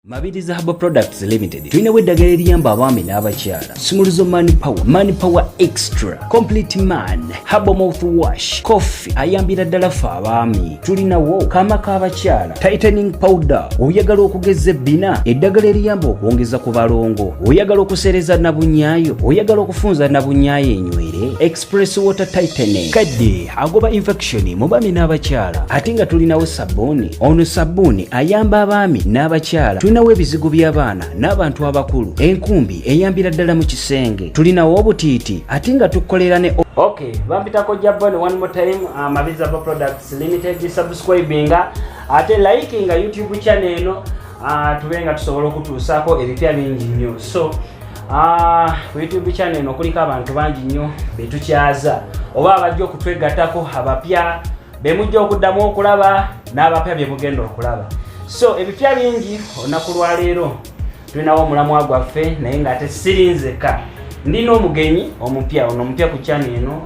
Mabirizi Herbal Products Limited tulinawo eddagala eriyamba abaami n'abakyala: Sumuluzo Man Power, Man Power Extra, Complete Man, Herbal Mouth Wash, Coffee ayambira ddala ffe abaami. Tulinawo kaama k'abakyala, Tightening Powder, oyagala okugeza ebbina, eddagala eriyamba okwongeza ku balongo, oyagala okuseereza nabunyaayo, oyagala okufunza nabunyaayo enywere, Express Water Tightening, kadde agoba infection mu baami n'abakyala. Ate nga tulinawo sabbuuni, ono sabbuuni ayamba abaami n'abakyala. Tulinawo ebizigo by'abaana n'abantu abakulu, enkumbi eyambira ddala mu kisenge, tulinawo obutiiti, ate nga tukolera ne okay. Bampitako Jabon one more time, Mabirizi Herbal Products Limited. Subscribinga ate likinga YouTube channel eno, tube nga tusobola okutuusaako ebipya bingi nnyo. So ku YouTube channel eno kuliko abantu bangi nnyo betukyaza oba abajja okutwegattako, abapya bemujja okuddamu okulaba n'abapya bye mugenda okulaba. So ebipya bingi. Olunaku lwaleero tulinawo omulamwa gwaffe, naye ng'ate siri nzekka, ndina omugenyi omupya. Ono omupya ku channel eno,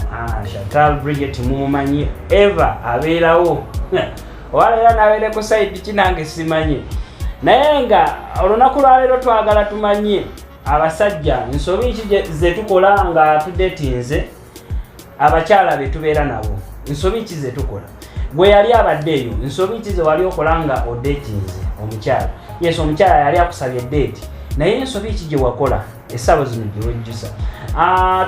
Chantal Bridget, mumumanyi, eva abeerawo owaleero nabeere ku side ki nange simanyi, naye nga olunaku lwaleero twagala tumanye abasajja nsobi ki zetukola nga tudetinze abakyala be tubeera nabo. Nsobi ki zetukola? Gwe yali abadde eyo, nsobi ki ze wali okola nga odetinze omukyala? Yes, omukyala yali akusabye date, naye ensobi ki gye wakola essaawa zino gye wejjusa?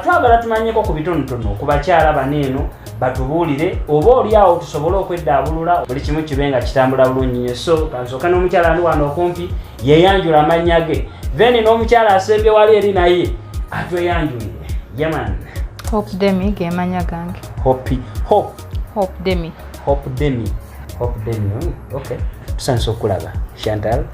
Twagala tumanyeko ku bitonotono ku bakyala bano eno, batubuulire oba oli awo tusobole okweddaabulula, buli kimu kibe nga kitambula bulungi nnyo. So kansooka n'omukyala ali wano okumpi yeeyanjula amannya ge, then n'omukyala asembye wali eri naye atweyanjulire. Yeah man. Hope Demi gemanya gange. Hope, Hope. Hope Demi. Hope Demi, Hope Demi. Okay, tusanyusa okulaba Chantal.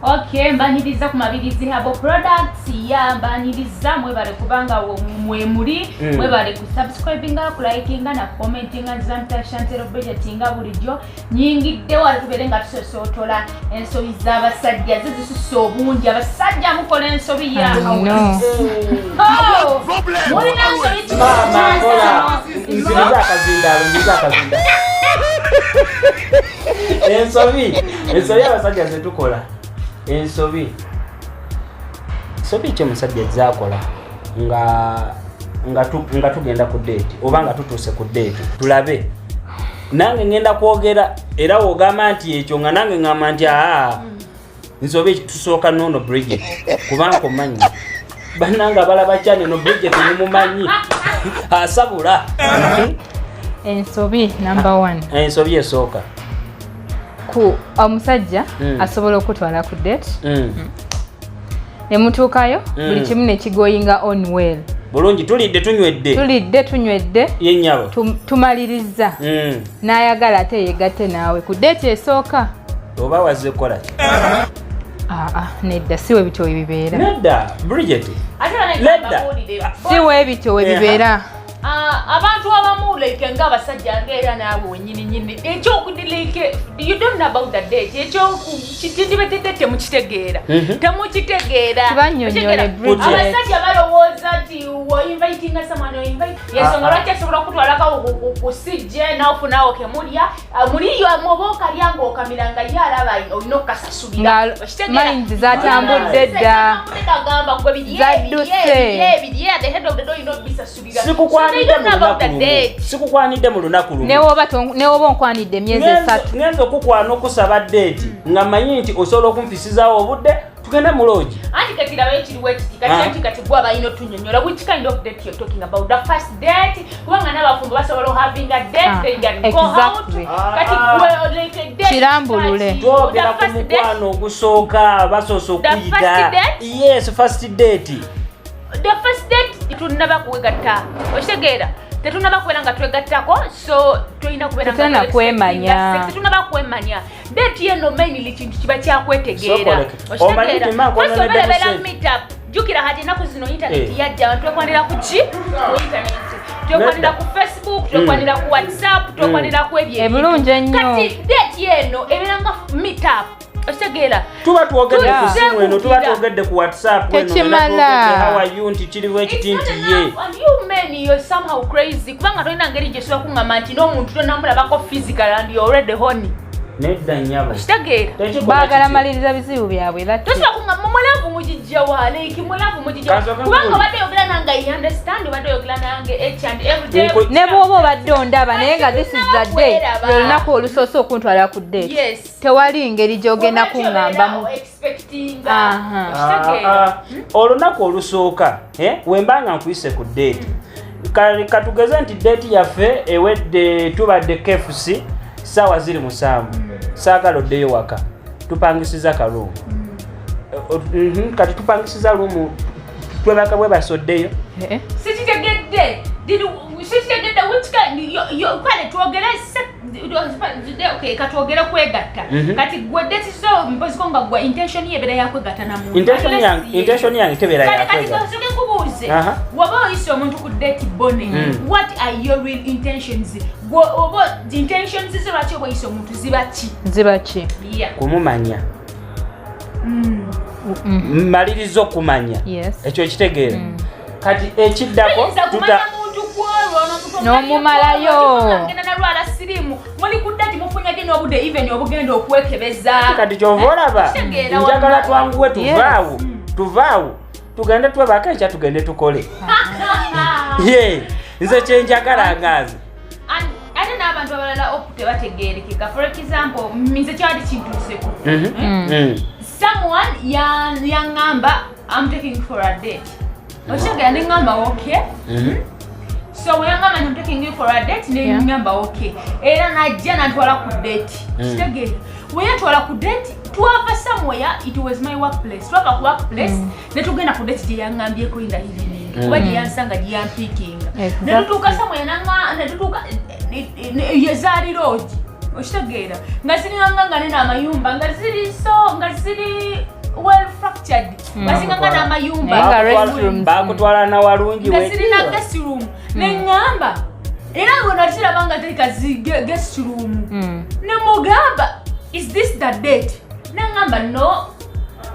Okay, mbaniriza ku Mabirizi Herbal Products ya mbaniriza, mwebale kubanga mwe muli. Mwebale ku subscribinga, ku likinga na commentinga. Nzamta Chantal Bridget nga bulijjo nyingidde wano tubeere nga tusosootola ensobi z'abasajja zo zisusse obungi. Abasajja mukola ensobi ya I know. Oh, mulina nsobi. Maama kola nziriza akazindaalo, nziriza akazindaalo. Ensobi abasajja zetukola, ensobi ki omusajja zakola nga tugenda ku date oba nga tutuuse ku date? Tulabe, nange ngenda kwogera era wogamba nti ekyo nga nange ngamba nti aa nsobi. Tusooka nono Bridget, kubanga omanyi bannange abalaba kyane no Bridget mumumanyi asabula. Ensobi number one. Ensobi esooka. Ku omusajja asobola okutwala ku date ne mutuukayo, buli kimu ne kigoyinga on well. Bulungi, tulidde, tunywedde. Tulidde, tunywedde. Yennyabo. Tumaliriza, n'ayagala ate yegatte naawe ku date esooka. Oba wazze kukola ki? Aa, nedda, si we bityo webibeera. Nedda Bridget. Ate bana Nedda. babuulire. Si we bityo webibeera. Ah, abantu abamu like ng'abasajja ngaera naawe wenyini nyini ekyokudilike, you don't know about the date, ekyokitindibetedde temukitegeera. Temukitegeera. Kibannyonnyole, Okitegeera? Bridget. Abasajja balowooza nti oinvitinga someone, oinvite yensonga lwaki asobola okutwalako ku sijje naofunawo kemulya. Ah, muliyo oba okalya ng'okamira nga ye alaba olina okukasasulira. Nga Okitegeera? minds zatambudde dda. Agamba gwe biri Zadduse. ebiri, at the head of the door olina obisasulira. Sikukwanidde mu lunaku lumu, sikukwanidde mu lunaku lumu. Newoba onkwanidde emyezi 3. Ngenza okukwana okusaba date nga mmanyi nti osobola okunfisizaawo obudde tugende mu lodge. Anti kati labayo ekiriwo ekiti kati. Ah. Anti kati gwe abalina otunyonyola which kind of date you're talking about, the first date, kubanga n'abafumbo basobola having a date, Ah, they can go out. exactly. Kati Ah. gwe like a date Kirambulule. kati, Twogera the ku first date, mukwano ogusooka, basoose The okuyita. first date? Yes, first date. The first date tunaba kwegatta, okitegeera? Tetunaba kubeera nga twegattako, so tulina kubeera nga Tetulina kwemanya. sex, tetunaba kwemanya. Date yeno mainly kintu kiba kyakwetegeera. Sokoleke. Omanyi nti mma First nkwononedde obeera mu sente. meet up. Jjukira kati ennaku zino internet yajja, abantu twekwanira ku ki? Ku internet twekwanira, Nedda. ku Facebook twekwanira, ku WhatsApp twekwanira, ku ebyo ebintu. Ebulungi ennyo. Kati date yeno ebeera nga meet up, okitegeera? Tuba twogedde ku Yeah. simu eno, tuba twogedde ku WhatsApp eno. Tekimala. Twogedde how are you, nti kiriwo ekiti It's nti not ye enough. And you men, you're somehow crazy, kubanga tolina ngeri gyesobola kuŋŋamba nti n'omuntu tonamulabako physical and you're already horny. Nedda nnyabo. Kitegeera? Tekikola Baagala kityo. maliriza bizibu byabwe, that's it. Tosobola kuŋŋamba mu love mugijja wa, like mu love mugijja wa? Kansooke Kubanga nkubuulire. obadde oyogera nange, I understand, obadde oyogera nange each and every day. Ne bw'oba obadde ondaba, naye nga this is the day, Kweraba. lwe lunaku olusoose okuntwala ku date, tewali ngeri gy'ogenda kuŋŋambamu. Expectinga. Aha. Ah, ah, olunaku olusooka, wemba nga nkuyise ku date, katugeze nti date yaffe ewedde, tubadde KFC, saawa ziri 7, saagala oddeyo waka, tupangisiza ka room. Kati tupangisiza room, twebaka bwebasa, oddeyo. Eh? Sikitegedde. Sikitegedde which kind kale twogere okay, katwogere kwegatta. Kati gwe date zo mpoziko nga gwe intention ye ebeera yakwegatta na muntu. Intention Unless yange, intention yange tebeera Kale kati yakwegatta. kasooke nkubuuze, waba oyise omuntu ku date, bone, what are your real intentions? Gwe oba intentions zo lwaki oba oyise omuntu ziba ki? Ziba ki? Yeah. Kumumanya, maliriza okumanya. Ekyo ekitegeera. Kati ekiddako, Toyinza tuta kumanya muntu kwolwo n'omuntu. N'omumalayo. Ngenda nalwala siriimu, muli ku date, mufunye ddi n'obudde even obugenda okwekebeza? Kati kyova olaba Kitegeera njagala wamma. twanguwe, tuvaawo, tuvaawo tugende twebaka, enkya tugende tukole. Ye nze kyenjagala nganze. Ate n'abantu abalala oku tebategerekeka. For example, nze kyali kintuuseko. Someone yaŋŋamba, "I'm taking for a date." Okitegeera? Neŋŋamba, "Okay." So weyaŋŋamba nti, "I'm taking you for a date," neŋŋamba, "Okay." Era najja nantwala ku date. Kitegeera? Weyantwala ku date, twava somewhere, it was my workplace, twava ku workplace netugenda ku date gye yaŋŋambyeko in the evening, kuba gye yansanga, gye yampiikinga. Netutuuka somewhere, netutuuka yezaali lodge. Okitegeera? Nga ziringanga nga nene amayumba, nga ziri so nga ziri well fractured, nga zinganga n'amayumba. Naye nga restrooms. Bakutwala nawalungi. Nga zirina guest room. Neŋŋamba, era nga nakiraba nga terika zi guest room, nemugamba, "Is this the date?" Neŋŋamba, "No,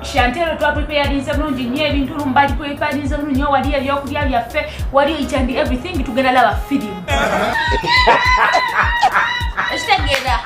Shantero, twapreparinze bulungi nnyo ebintu, lumu balipreparinze bulungi nnyo, wali ebyokulya byaffe, wali each and everything, tugenda laba firimu." Ekitegeera?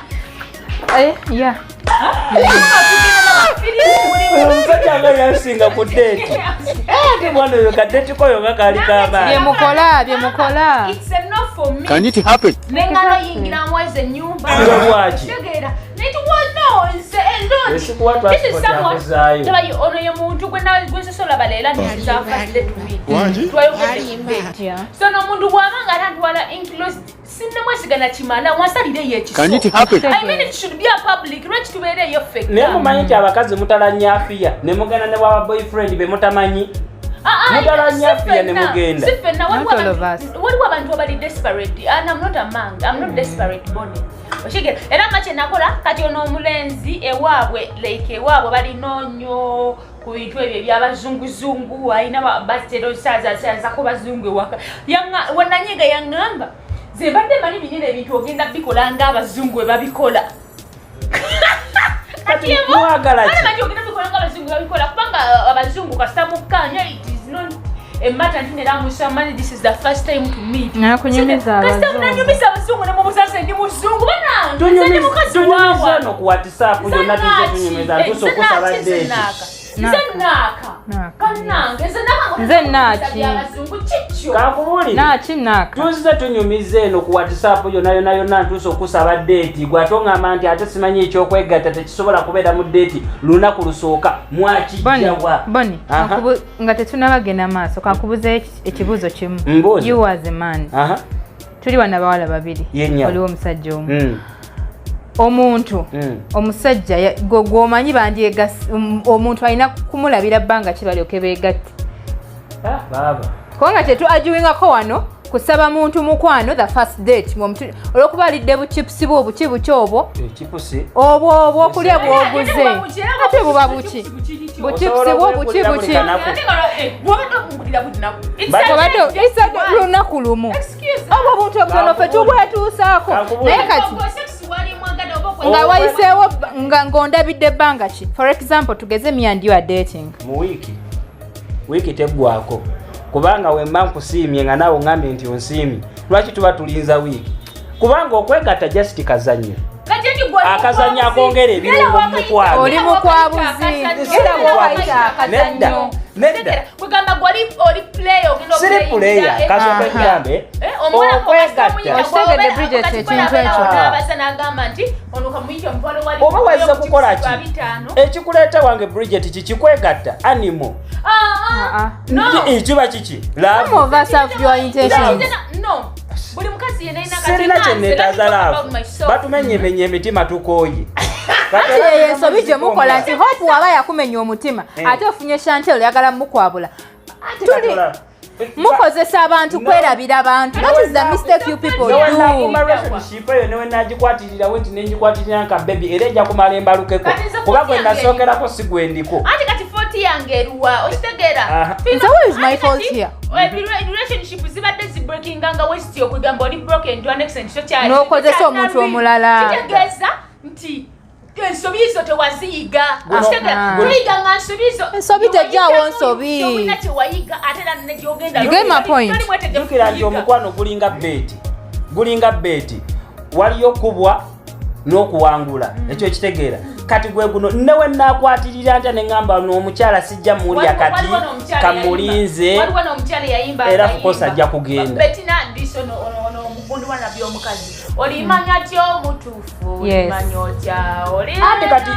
Eh, yeah. Tugenda laba firimu. Omusajja nga yansinga ku date. Ate mwana oyo ka date koyo nga kaali kamaanyi. Byemukola, byemukola. It's enough for me. Can it happen? Nengano yingiramu ezo ennyumba. Nga bwaki? Kitegeera? Nti no, nze eh, Esikuwa this is transport someone yakuzaayo. Tabayi, ono ye muntu gwe gwe nsosola baleera nti is our first date to meet. Wangi? Twayogedde ku date. So n'omuntu bw'aba nga atantwala enclosed, sinnemwesigana kimala, wansalireyo Can it ekiso. happen? I mean, it should be a public. Lwaki tubeereeyo ffekka? Naye mumanyi nti abakazi mutala nyafiya ne mugenda ne bwaba boyfriend be mutamanyi. Ah, ah, Mutala si nyafiya ne ffenna, mugenda. si ffenna. Waliwo Not all of us. Waliwo abantu abali desperate and I'm not among, I'm not desperate, bone. Okitegeera? Era ma kye nakola kati, ono omulenzi ewaabwe, like ewaabwe balina nnyo ku bintu ebyo ebyabazunguzungu, alina batera osaazasazako bazungu ewaka. Wenanyiga yaŋŋamba, "Ze mbadde manyi binene ebintu ogenda bikola ng'abazungu bwe babikola." Kati mwagala ki? Manyi ogenda bikola ng'abazungu bwe babikola, kubanga abazungu kasita mukkaanya, it is not a matter nti nera musamanyi, this is the first time to meet. Nakunyumiza Kasita abazungu. munanyumiza abazungu nemubuuza, "Nze ndi muzungu banange, nze ndi mukazi Tunyumiza waawa." no ku WhatsApp yonna tuze tunyumiza, ntuuse okusaba date. Nze naaka. Naaka. Kannange, nze naaka. Nze naaki? Abazungu kikyo. Kankubuulire. Naaki naaka. Tuzze tunyumiza eno ku WhatsApp yonna yonna yonna, ntuuse okusaba date, gwe ate oŋŋamba nti ate simanyi ekyokwegatta tekisobola kubeera mu date lunaku lusooka. Mwakijjawa? Boni, Aha. nga tetunabagenda maaso, kankubuzeyo ekibuuzo kimu. Mbuuza. You as a man, tuli wano abawala babiri, Ye nnyabo. oliwo omusajja omu. Omuntu omusajja gwe gwomanyi omuntu alina kumulabira bbanga ki balyoke beegatte? Ah, baaba. Kubanga kyetu ajuwingako wano kusaba muntu mukwano the first date, olwokuba alidde buchipusi bwe obuki buki obwo, ekipusi. Obwo obwokulya bwoguze, ate buba buki, buchipusi bwo buki buki. Obadde isa lunaku lumu, obwo obuntu obutono ffe tubwetuusaako. Kankubuulire. Naye kati nga wayiseewo nga ng'ondabidde ebbanga ki? For example, tugeze me and you are dating. Mu wiiki, wiiki teggwako, kubanga wemba nkusiimye nga naawe oŋŋambye nti onsiimye, lwaki tuba tulinza wiiki? Kubanga okwegatta just kazannyo. Kati eti gwe Akazannyo akongera ebirungo mu mukwano. Oli mukwabuzi. Era bw'owayita akazannyo. Nedda. Kugamba gwe oli player, ogenda Siri player, kasooka ngambe okwegatta. Okitegedde, Bridget, ekintu ekyo? N'abasa n'agamba nti ono kamuyite omutwalo wali. Oba wazze kukola ki? 5. Ekikuleeta wange, Bridget, kikikwegatta animo? Ah, ah. No. Kiba kiki? Some of us have your intentions. No, buli mukazi yenna alina. Sirina kyeneetaaza love, batumenyemenye emitima, tukooye. Ati eyo ensobi gye mukola nti Hope waba yakumenya omutima, ate ofunye Shantel, oyagala mukwabula. Mukozesa abantu kwerabira abantu. That is the mistake you people do. Newenakuma relationship eyo, newenagikwatirirawo nti nenjikwatirira nka baby, era ejja kumala embalukeko, Kati nze kuba fault gwe yange nasookerako si gwendiko. Anti kati fault yange eruwa, okitegeera? So where is my fault here? Relationship zibadde zibreakinga nga west, okugamba oli broken to an extent, tokyali N'okozesa omuntu omulala. Kitegeeza nti ensobi zo tewaziyiga. Okitegeera? Toyiga nga nsobi zo. Ensobi tejjaawo nsobi. Tolina kyewayiga, ate era negyogenda. You get my point? Jjukira nti omukwano gulinga bet, gulinga bet, waliyo kubwa n'okuwangula. Ekyo ekitegeera kati gwe guno newe nakwatirira ntya neŋŋamba n'omukyala sijja mulya kati kamulinze. Waliwo n'omukyala eyayimba. Era fukosa ajja kugenda. Betina Ndiso, ono omugundi wa nabbi omukazi, olimanya tya omutuufu? Yes. Olimanya otya? Ate kati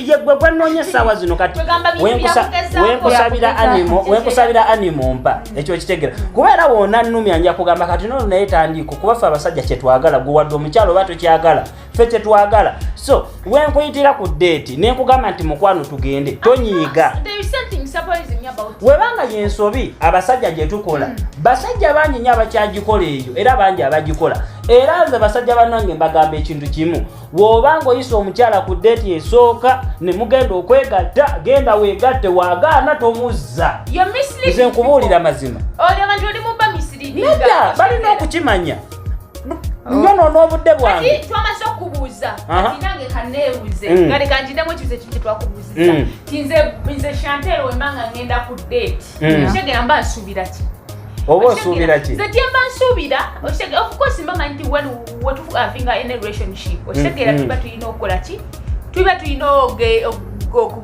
yegwe gwenoonya essaawa zino kati. Kwegamba bintu byakugezaako. Wenkusabira Byakugezaako. animo, wenkusabira animo mpa ekyo kitegeera, kubeera wona nnumya nja kugamba kati nono naye tandiika kuba ffe abasajja kyetwagala, gwe wadde omukyalo oba tokyagala, ffe kyetwagala. So wenkuyitira ku date nenkugamba nti mukwano tugende, tonyiiga. There is something surprising about Webanga yensobi abasajja gye tukola, basajja bangi nnyo abakyagikola eyo, era bangi abagikola. Era nze basajja bannange mbagamba ekintu kimu: bw'obanga oyisa omukyala ku date esooka ne mugenda okwegatta, genda weegatte, waagaana tomuzza. You're misleading Nze nkubuulira people. mazima. Oli abantu oli muba misleading. Nedda, balina okukimanya, nyonoona obudde bwange. Kati twamaze okubuuza. Kati nange kaneebuuze. Nga leka njidemu ekibuzo ekimu kyetwakubuuziza. Ti nze Chantel, wemba nga ngenda ku date, okitegera, mba nsuubira ki? Oba osuubira ki? Nze kyemba nsuubira, okitegera, of course mba manyi nti when wetuhavinga any relationship, okitegera, tuba tulina okukola ki, tuba tulina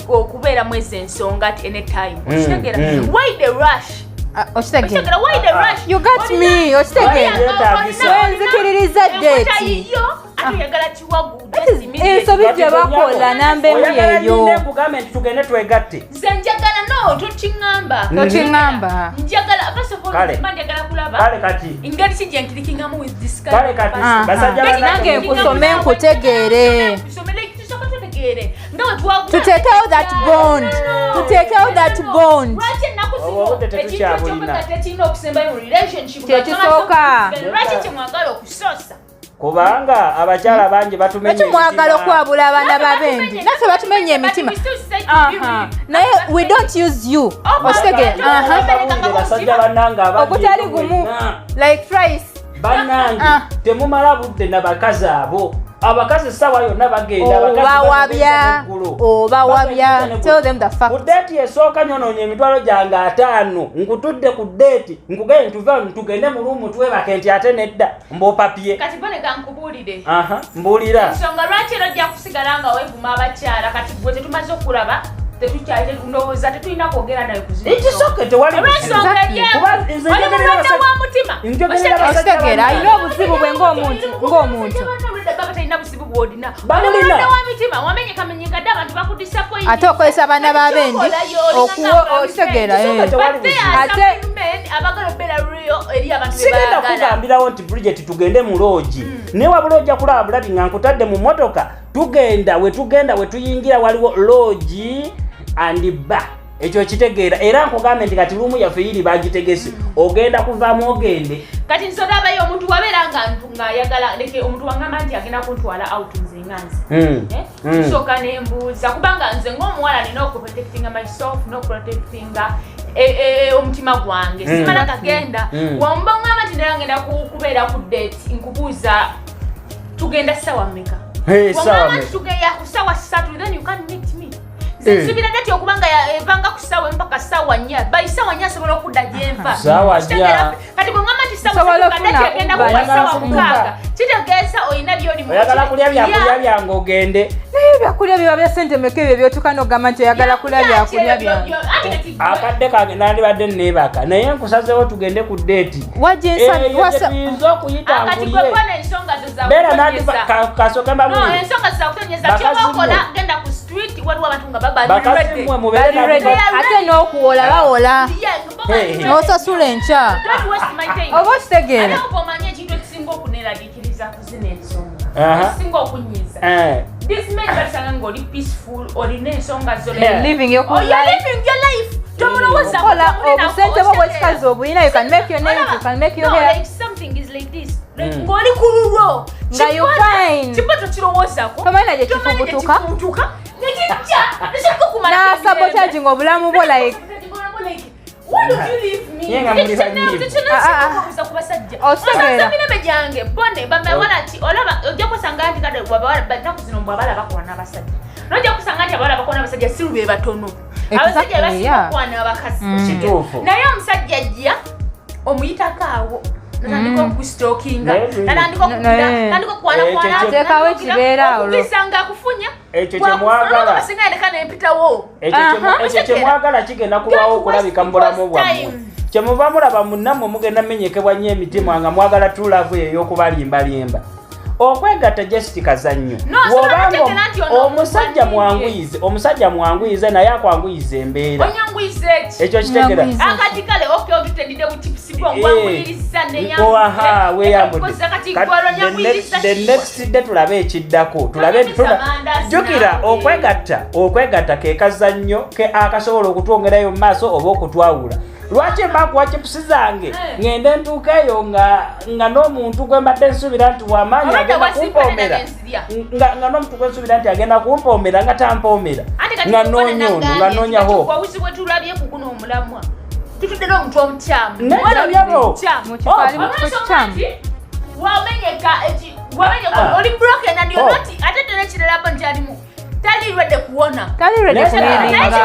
okubeeramu ezo ensonga at any time, okitegera? Why the rush? Ah, okitegeera? Okitegera, why the rush? You got me, okitegeera? Yeetagisa. Wenzikiririza Enkota date. yiyo, ate oyagala kiwagu. That is ensobi gye bakola namba emu. Oyagala Yeeyo. ninde nkugambe nti tugende twegatte? Nze njagala, no, tokiŋŋamba. Tokiŋŋamba. Njagala, first of all, Kale. mba njagala kulaba Kale kati engeri ki gye nclickingamu with this kind Kale of kati person. Basajja Nange bannange, nkusome nkutegeere. Tusomere, tusooke tutegeere nga bwe twagula. Tuteekewo that bond. No. Tuteekewo that No. bond. Lwaki ennaku zino Obwo obudde ekintu tetukyabulina. ekyokwega tekirina okusembayo mu relationship? Kyekisooka. Lwaki kyemwagala okusoosa? Kubanga abakyala bangi batumenya Lwaki mwagala emitima. okwabula abaana babendi? Naffe batumenya emitima. Naye we don't use you, okitegeera? Aha. Basajja bannange abali Ogutali gumu mwenna. like thrice. Bannange, temumala budde na bakazi abo. Abakazi essaawa yonna bagenda, abakazi Obawabya. bagenda eggulo. Obawabya. Bagenda Tell them the fact. Ku date esooka nyonoonya emitwalo gyange 50, nkutudde ku date, nkugende tuve tugende mu room twebake, nti ate nedda, mbopapye. Kati boneka nkubuulire. Aha, mbuulira. Ensonga lwaki era ojja kusigala nga weevuma abakyala, kati gwe tetumaze okulaba, tetukyali, ndowooza tetulina kwogera naye ku zino. Ekisoke tewali buzibu. Olw'ensonga eri emu, Kuba nze oli njogerera mulwadde wa mutima. njogerera abasajja Okitegeera, bannange. alina obuzibu bwe ng'omuntu. Baba talina buzibu bw'olina. Balulina. Oli mulwadde wa mitima, wamenyekamenyeka dde, abantu bakudisappoint. Ate okozesa abaana b'abendi okuwa, okitegeera, eh. Tewali buzibu. Abagala obeera real eri abantu be Sigenda baagala. kugambirawo nti Bridget tugende mu lodge, naye wabula ojja kulaba bulabi nga nkutadde mu motoka, tugenda wetugenda, wetuyingira waliwo lodge and bar, ekyo kitegeera? Era nkugambe nti kati room yaffe yiri bagitegese, ogenda kuvaamu ogende. Kati nze olabayo omuntu wabeera nga ng'ayagala leke omuntu wangamba nti agenda kuntwala out, nze nga nze, Eh? Nsooka nembuuza, kubanga nze ng'omuwala nina okuprotectinga myself n'okuprotectinga omutima gwange. Simala kagenda. Wamba ngamba nti naye ngenda kubeera ku date, nkubuuza tugenda ssaawa mmeka? Hey, ssaawa Wangamba nti mmeka? tugenda ku ssaawa 3, then you can meet me. Nze nsuubira date okubanga evanga ku ssaawa emu paka ssaawa 4. By ssaawa 4 asobola okudda gyenva. Ssaawa Kitegeera nnya. Kati bwe ngamba nti ssaawa Osobola 3 nga date okufuna egenda Uber. kuba ssaawa Oyagala 6, kitegeeza olina by'oli mu Oyagala kulya byakulya byange ogende. Naye ebyakulya biba bya ssente meka ebyo byotuuka n'ogamba nti oyagala kulya byakulya byange? Akadde kange nandibadde neebaka, naye nkusazeewo tugende ku date. Wajja ensa- Eyo gyetuyinza okuyita Akati nkulye. gwe kwana ensonga zo za Beera kutonyeza. kasooke No, mbabuulire. ensonga za kutonyeza. Bakazi Kyoba okola, mmwe. genda ku street, waliwo abantu nga baba Bakazi ready. mmwe mubeere Bali ready. Ate n'okuwola bawola. Yeah, baba Hey, ready. hey. N'osasula enkya. Don't waste my time. Oba okitegeera? Ate oba omanyi ekintu ekisinga okuneeraliikiriza ku zino ensonga. Aha. Ekisinga okunyiiza. This man basanga ng'oli peaceful, olina ensonga zo. Yeah. Living your Oh, you're life. living your life. Tomulowooza Kola tomulina- obusente bwo bwekikazi obulina, you can make your nails, you can make your No, hair. like something is like this. Like Mm. ng'oli ku lulwo. Nga you fine. Kipoto kirowoozaako. Tomanyi na gye Tomanyi gye kifubutuka. kifubutuka. Ne kijja. Ne kikukumala N'asabotaginga obulamu bwo like Why don't you leave me? Ye nga muli banyiivu. Ah, ah. Tekinakubuuza ku basajja. Otegeera. Osanga emirembe gyange bone bamawala nti olaba ojja kusanga nti kale ennaku zino mbu abawala bakwana n'abasajja. N'ojja kusanga nti abawala bakwana n'abasajja si lwe batono. Abasajja basinga okukwana abakazi. Kituufu. Naye omusajja ajja omuyitako awo. Natandika okustalkinga, Naye really. natandika okugira, Naye. natandika okukwanakwana, Ekyo kye- Ateekawo ekibeera olwo. okugeza nga akufunya. Ekyo kye mwagala. Singa yaleka nempitawo. Ekyo ekyo kye mwagala kigenda kulwawo okulabika mu bulamu bwammwe. Kyemuva mulaba munnammwe mugenda menyekebwa nnyo emitima nga mwagala true love eyo ey'okubalimbalimba. Okwegatta just kazannyo. No, so Bw'obanga nategeera nti ono omusajja mwanguyize. mwanguyize, omusajja mwanguyize naye akwanguyiza embeera. Onyanguyiza eki? Ekyo kitegeera. Mwanguyiza. Akati kale okay otutendidde ku chips bwo Eh. ngwanguyiriza Oha, weeyambudde. kati Kati gwalo the nyanguyiriza the next day tulabe ekiddako. Tulabe Tolabisa mandasi jjukira naawe. okwegatta ke kazannyo ke akasobola okutwongerayo mu maaso oba okutwawula. Lwaki mba nkuwa chips zange ngende ntuuka eyo nga n'omuntu gwe mbadde nsuubira nti w'amaanyi Olwedda agenda wasimpane kumpoomera. nange nzirya. Nga n'omuntu gwe nsuubira nti agenda kumpoomera nga tampoomera. Anti kati Nga tukubona noonya ono, nagambye nga nti noonya kati hope. obuzibu bwe tulabye ku guno omulamwa tutudde n'omuntu omukyamu. Naye Wala byabo. omukyamu. Mu kifo ali mu kifo Olw'ensonga kikyamu. nti wamenyeka wamenyeka Ah. oli broken and you're Oh. not ate ddala ekirala bo nti alimu tali ready kuwona. Tali ready Naye kuhealinga. kyekyo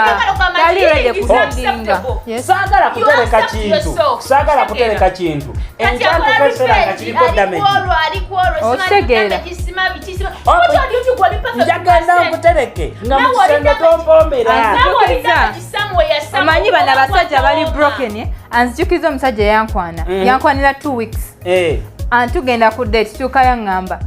Tali ready is kuhealinga. acceptable. Yes. Saagala You kutereka accept kintu. yourself. Saagala Kitegeera. kutereka kintu. Kati Enkya akola ntuuka ekiseera nga revenge, kiriko ali damage. kwolwo, ali kwolwo, simanyi Okitegeera. damage, sima biki, sima- Oh, What are you doing? Wali perfect Njagenda person. nkutereke nga mu Nawe oli kisenge damage. tompoomera. Nawe oli Nzijukiriza. damage somewhere, somewhere. Omanyi bano abasajja bali Oba broken, eh? Anzijukiza omusajja yankwana. Yankwanira 2 weeks. Tugenda ku date tuuka yaŋŋamba.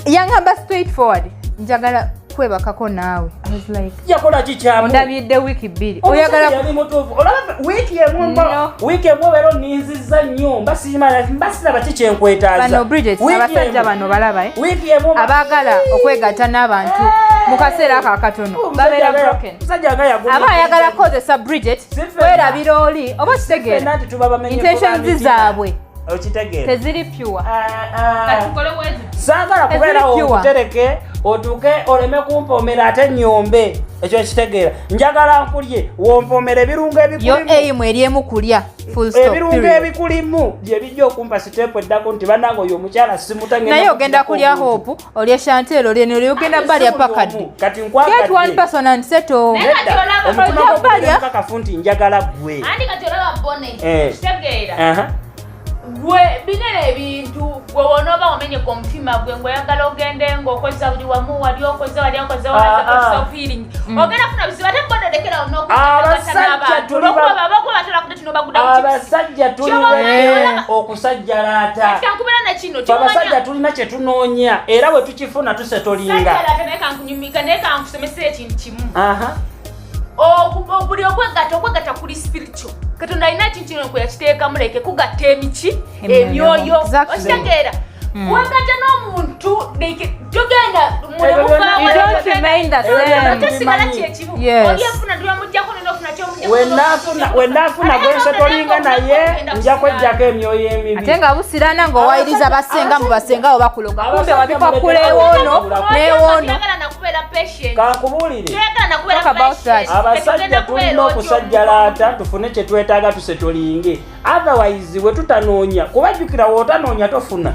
Yaŋŋamba straight forward. Njagala kwebakako naawe. I was like, Yakola kikyamu. ondabidde wiiki 2. Omusajja Oyagala yali mutuufu. Olaba wiiki emu No. wiiki emu obeera onninzizza nnyo mba simanyi mba siraba ki kyenkwetaaza. Bano Bridget, Wiiki abasajja emu. bano balaba, eh? Wiiki emu Abaagala okwegatta n'abantu mu kaseera ako akatono Omusajja babeera broken. omusajja nga yagumye. Aba ayagala kukozesa Bridget Si ffenna. kwerabira oli oba Ffenna kitegeera nti tuba bamenyefu intentions ba mitima. zaabwe Okitegeera. teziri pure. Kati tukole bwezi. Saagala Eziri kubeerawo pure. nkutereke otuuke oleme kumpoomera ate nnyombe. Ekyo nkitegeera. Njagala nkulye wompoomera ebirungo Yo ebikulimu. aim eri emu kulya. Full stop, Ebirungo period. ebikulimu bye bijja okumpa siteepu eddako nti bannange oyo omukyala simuta ngenda Naye ogenda kugirako kulya omuntu. Hope, olye Chantel, olye noli, ogenda Ate balya si buli paka omu. ddi? Kati Get one nkwagadde. person and settle. Naye kati Nedda. olaba Omutima Ojja gwo balya. mukakafu nti njagala ggwe. Anti kati olaba Bonne, kitegeera. Gwe binene ebintu gwe wonooba wamenyeka omutima gwe ng'oyagala ogende ng'okozesa buli wamu wali okoze wali okoze self healing ogenda kufuna bizibu ate Bonne olekera Abasajja tuli n'okubakuba batera kudde n'obaguda ku chips. Abasajja tuli Kyoba olaba- okusajjalaata. Kati kankubira na kino, Ffe abasajja kyomanya- tulina kye tunoonya era bwe tukifuna tusetolinga. Sajjalaata naye kankunyumika naye kankusomesa ekintu kimu. Buli okwegatta kuli spiritual. Katonda alina ekintu kino kwe yakiteekamu leke kugatta emiki Emyoyo. emyoyo. Exactly. Okitegeera? Wegatta n'omuntu like togenda Ebyo byonna- You don't remain the Ebyo byonna same. tosigala tubimanyi. kyekimu. Yes. Oli afuna tulamugjako nena ofuna kyomugjako. We naafuna gwe nsetolinga naye nja kweggyako emyoyo emibi. Ate nga busirana ng'owayiriza basenga mu basenga abo bakuloga. Kumbe Abasajja wabipakula muleke ewoono abakulako. n'ewoono. Toyagala nakubeera patient. Kankubuulire. Toyagala nakubeera Talk about that. patient. Abasajja Tetugenda tulina kubeera otyo. okusajjalaata tufune kye twetaaga tusetolinge. Otherwise we tutanoonya kubajjukira w'otanoonya tofuna.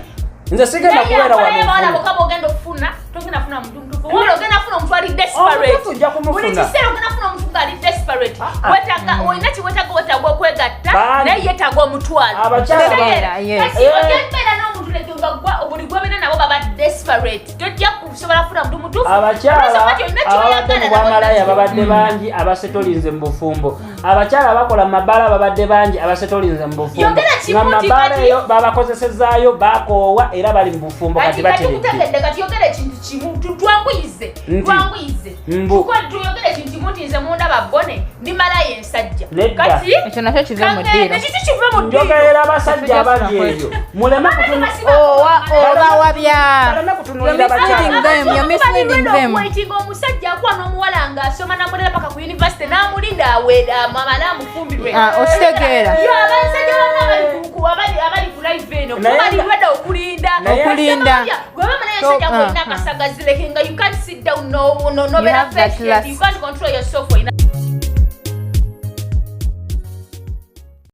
Nze sigenda Naye kubeera akola abawala wano. bokka b'ogenda okufuna, togenda kufuna muntu mutuufu Wabula ogenda kufuna omuntu ali desperate. Omutuufu ojja kumufuna. Buli kiseera ogenda kufuna omuntu ng'ali desperate. Ah, ah. Wetaaga olina kye wetaaga, wetaaga okwegatta, Bangi. naye yeetaaga omutwalo. Abakyala Kitegeera? bangi. Yes. Kati Eh. ojja kubeera n'omuntu like nga buli gw'obeera nabo baba desperate. Tojja kusobola kufuna muntu mutuufu. Abakyala Olw'ensonga nti olina ababadde ky'oyagala mu nabo bwamalaya olina babadde bangi abasetolinze mu bufumbo. Abakyala abakola mu mabaala babadde bangi abasetolinze mu bufumbo. Yogera kimu Nga mu nti mabaala kati eyo babakozesezaayo, bakoowa era bali mu bufumbo kati Kati kati bateredde. kutegedde, kati yogera ekintu kimu, twanguyize. Nti? Twanguyize. Mbu. Tuyogere ekintu kimu nti nze mundaba bbone ndi malaaya ensajja. Nedda. Kati Ekyo nakyo kive mu kangende ddiiro. kiki kive mu ddiiro? Njogerera abasajja abali eyo, muleme Obawabya. Baleme kutunuulira You're misleading bakyala. them, you're misleading them. Okuwaitinga omusajja akuwa n'omuwala ng'asoma namulera paka ku university n'amulinda amale amufumbirwe. Ah, okitegeera. Yo, abasajja bonna abali ku live eno bali ready okulinda. Okulinda. Gwe bamala ensajja So, ng'olina ah, ah. akasagazi, like nga you can't sit down, no You nobeera have that patient, you lust. can't control yourself, olina